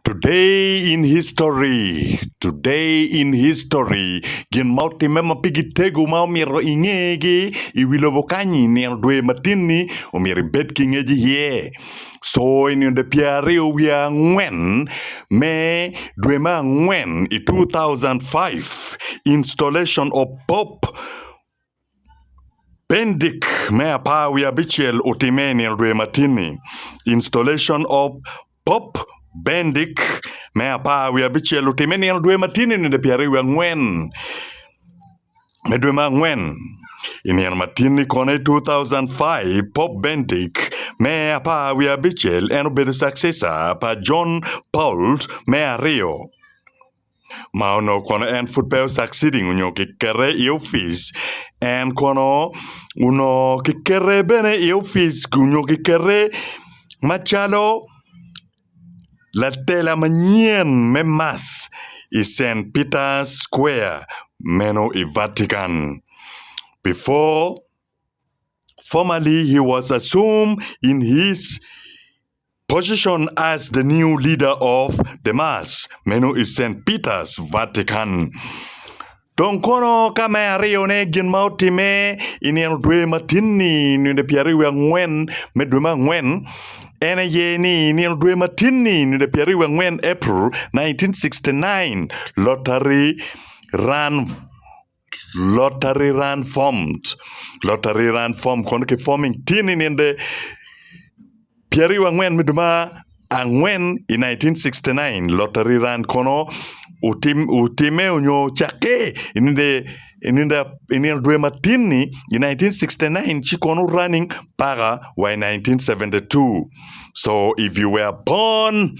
Today in history, today in history, gin ma otimme ma pigi tego ma omyero ingegi i wi lobo kany-nyi nino dwe matin-ni omyero ibed ki ngec iye. Co i nino pyeraryo wiye angwen me dwe me angwen i 2005, installation of Pope Benedict me apar wiye abicel otimme i nino dwe matin-ni. Installation of Pope Benedict me apar wiye abicel otimme i nino dwe matin-ni nino pyeraryo wiye angwen me dwe me angwen. I nino matin-ni kono i 2005, Pope Benedict me apar wiye abicel en obedo successor pa John Paul me aryo. ma onongo kono en pud pe o succeeding onyo kikete i opic en kono onongo kikete bene i opic onyo kikete macalo latela manyen me mac i Cent Peters Square meno i Vatican before formally he was assumed in his Position as the new leader of the Mass, meno i Cent Peters, Vatican. Dong kono ka me aryone gin ma otimme i nino dwe matin-ni, nino pyeraryo wiye angwen me dwe me angwen, en aye ni nino dwe matin-ni, nino pyeraryo wiye angwen April 1969, Lotari Run Lottery Run Formed, Lottery Run Form kono ki forming tye ni ninde pyeraryo angwen me dwe ma angwen i 1969 Lottery Run kono otimme onyo ocakke i nino dwe matin-ni i 1969 ci kono running paka wa i 1972 so if you were born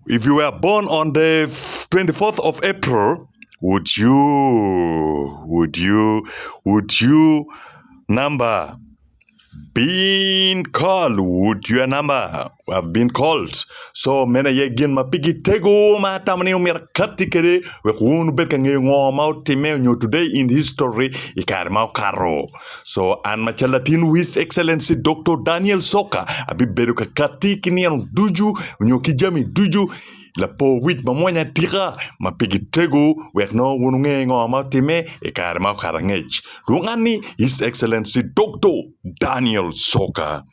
If you were born on the 24th of April, would you, would you, would you number been called? Would your number have been called? So meno aye gin ma pigi tego ma atamo ni omyero akatti kwede wek wun wubed ka ngeyo ngo ma otimme nyo today in history i kare ma okato. So an macalo latin His Excellency Doktor Daniel Soka abibedo ka katti ki nino ducu nyo ki jami ducu lapor wic mamwonya atika ma pigi tego wek nongo wun wunge ngo ma otimme i kare ma okato angec. Lwonga ni His Excellency Doktor Daniel Soka.